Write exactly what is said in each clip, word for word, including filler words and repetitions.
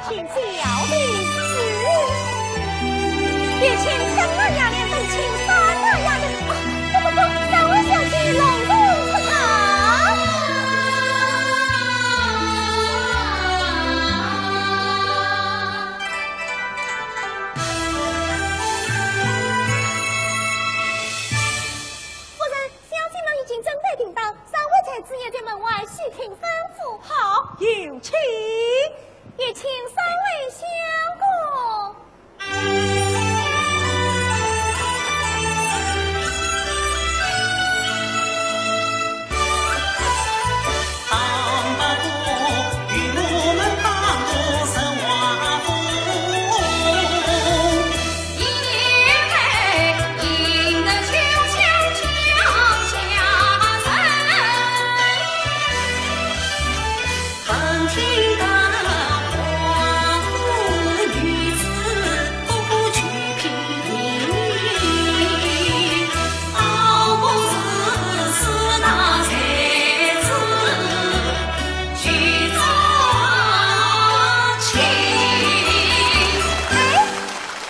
请小姐。是。有请春兰、雅莲、冬青、山丹雅人。啊，不不不，三位小姐隆重出堂。夫人，小姐们已经准备停当，三位才子也在门外细听吩咐。好，有请。 也请三位相公。哎，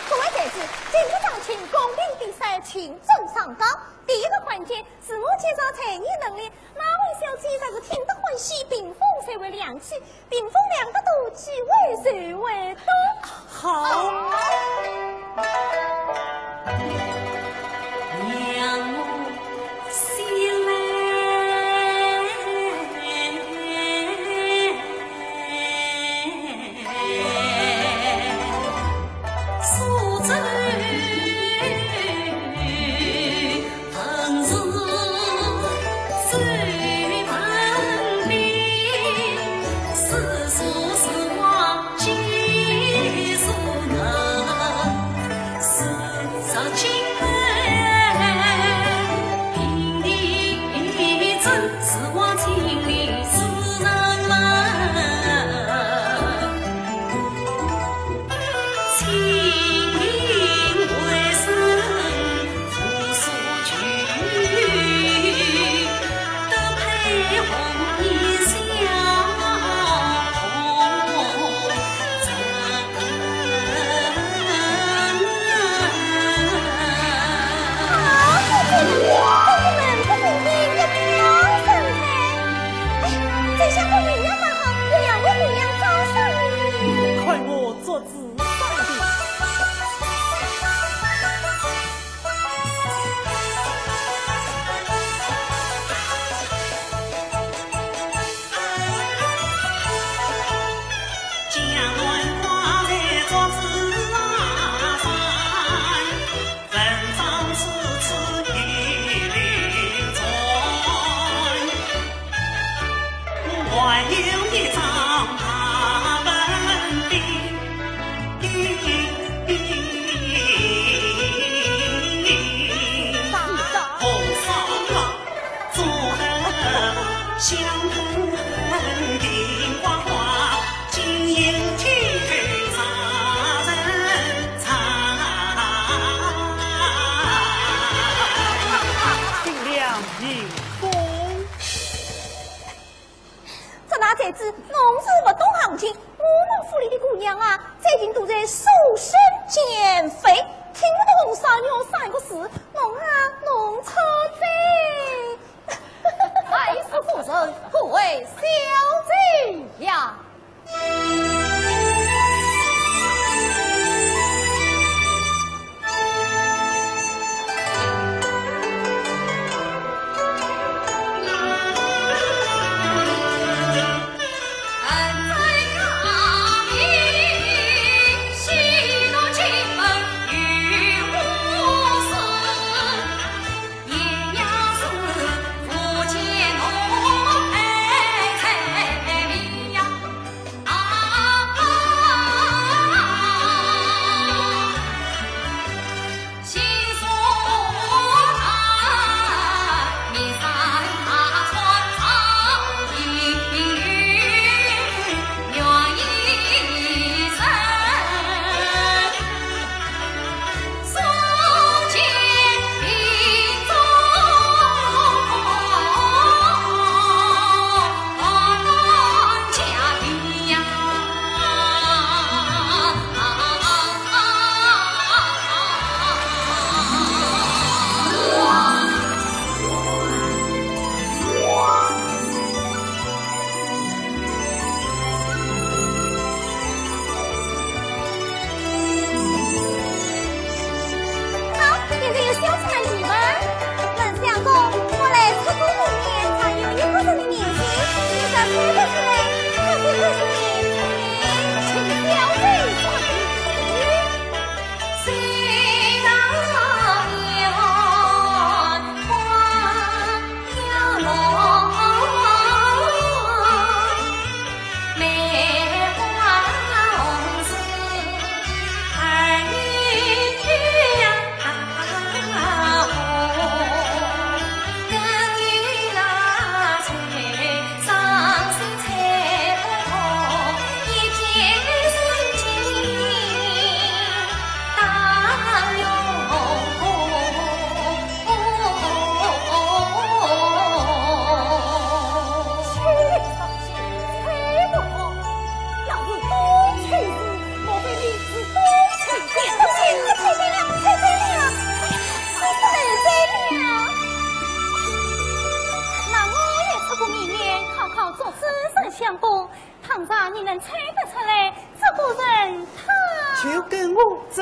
各位才子，今日掌庆宫廷比赛，群众上高。第一个环节，自我介绍才艺能力，哪位小姐若是听得欢喜，屏风才会亮起，屏风亮得多，机会就会多。好。快我作主。这哪才子，侬是不懂行情。我们府里的姑娘啊，最近都在瘦身减肥，听不懂啥肉三个字，侬啊，弄错哉。哎，是夫人，可谓小姐呀。那我也出个谜面，考考作诗人相公，倘若你能猜得出来，这个人他……就跟我走。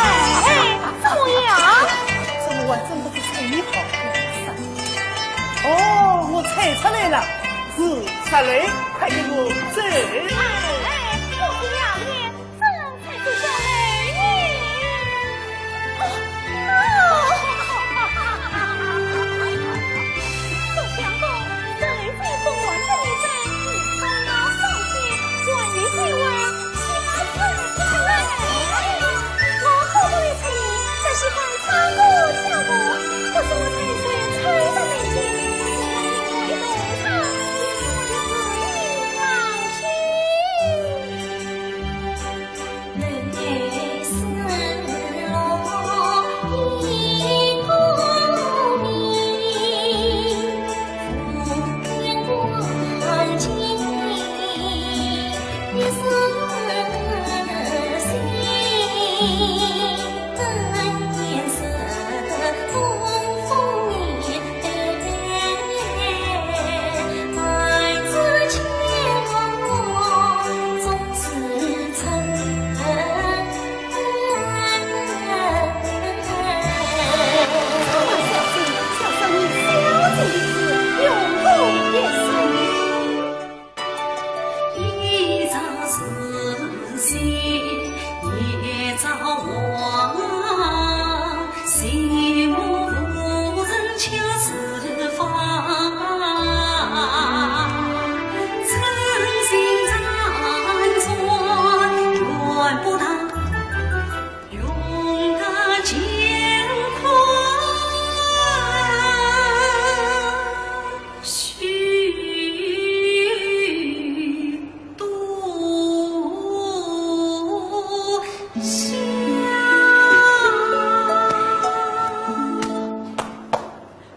哎，怎么样？这我还真不知猜谜好。哦，我猜出来了，是石雷，快给我走。哎，哎，我是杨烈，怎能猜出小雷呢？哦，哦。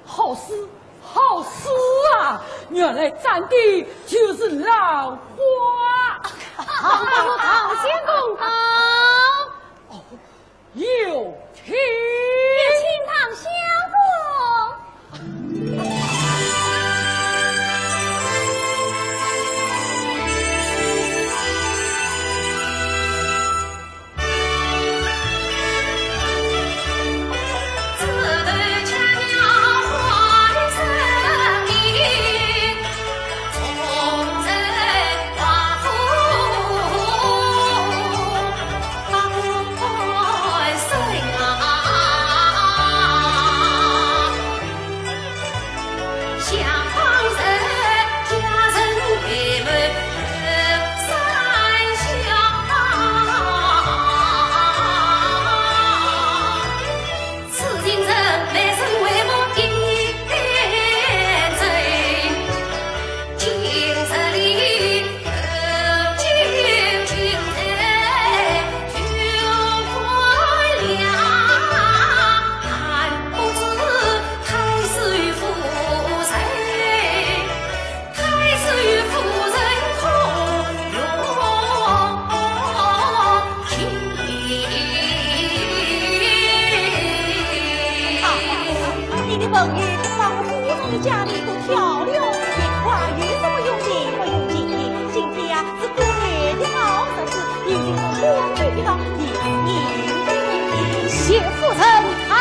好诗，好诗啊！原来赞的就是兰花。唐相公好。哦，有请。有请唐相公。啊，你的朋友把我夫人的家里都挑了一遍，有什么用的？不用紧的。今天呀，是过年的好日子，有请我两位的老爷。谢夫人。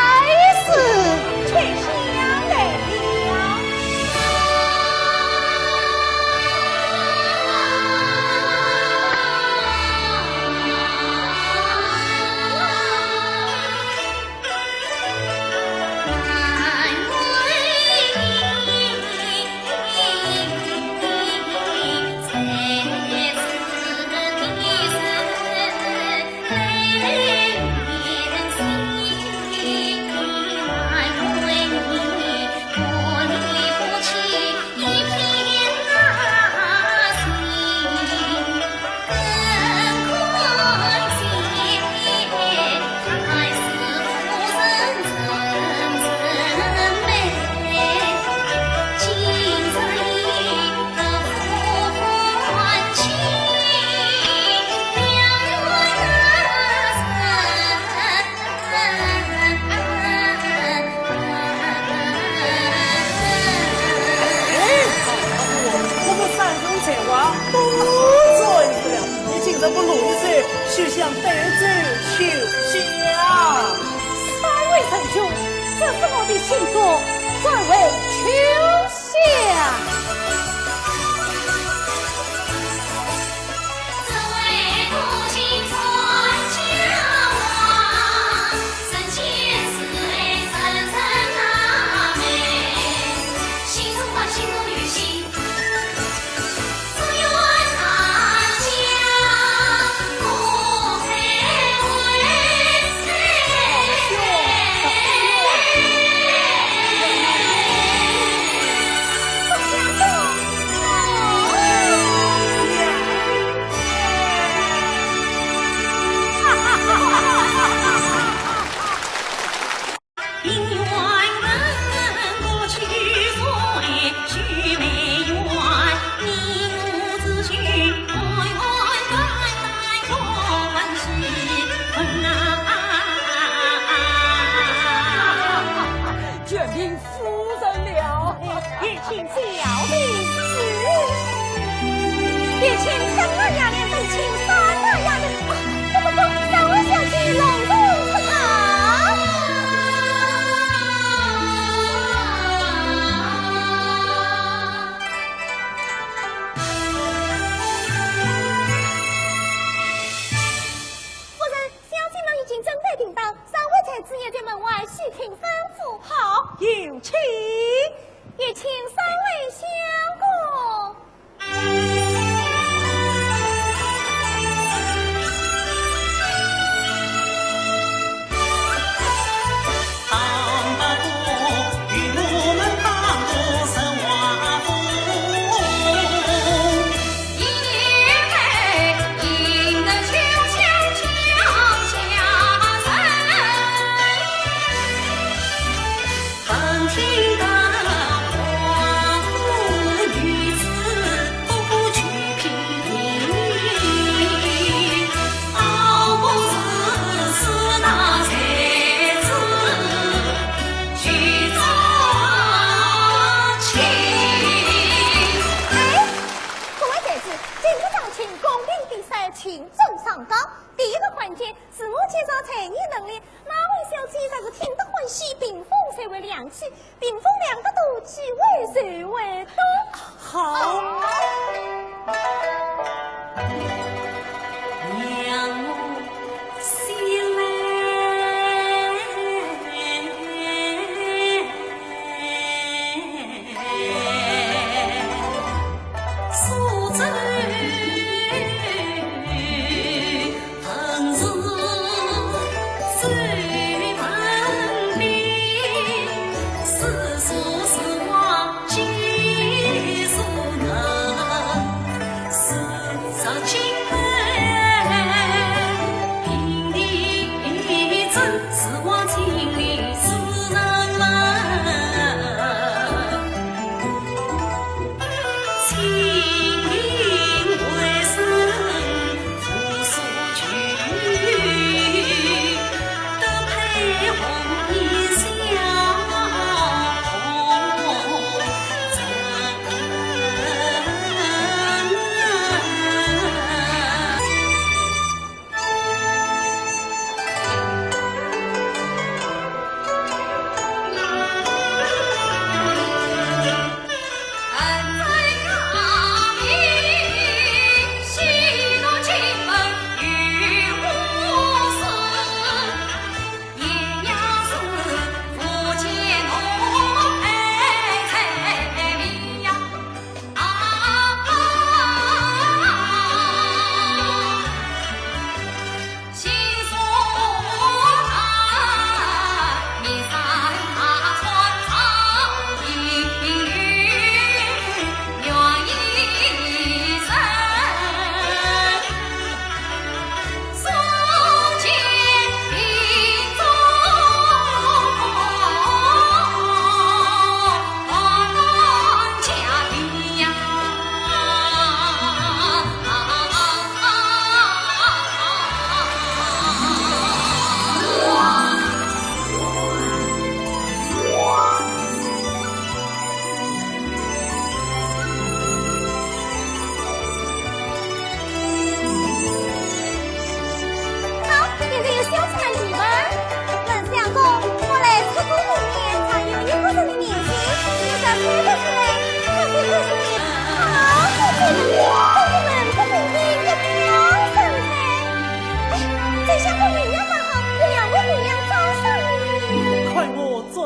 休想带儿子去嫁。三位仁兄，这是我的新作，专为秋香。全凭夫人了。也请小弟去，也请春兰、雅莲等请三位雅人。啊，不不不，三位小姐隆重出堂。 夫人，小姐们已经准备停当，三位才子也在门外细听吩咐。好，有请。也请三位相公。 哎，各位才子，今日招亲公平比赛，请准上当。第一个环节，自我介绍才艺能力，哪位小姐若是听得欢喜，屏风才会亮起，屏风亮得多，机会就会多。好。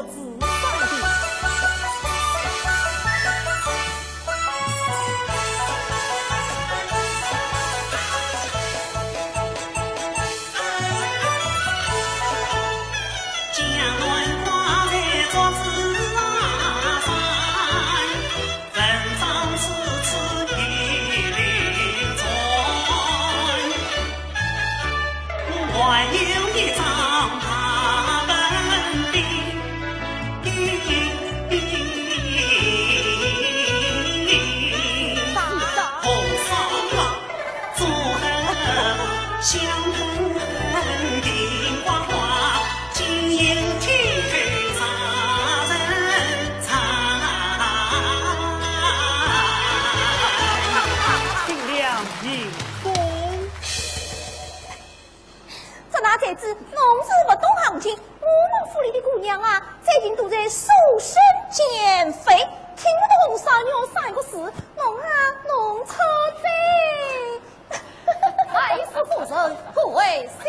子上的。这哪才子，侬是勿懂行情。我们府里的姑娘啊，最近都在瘦身减肥，听勿懂侬啥人啥个事，侬啊，弄错哉。爱是夫人，不为小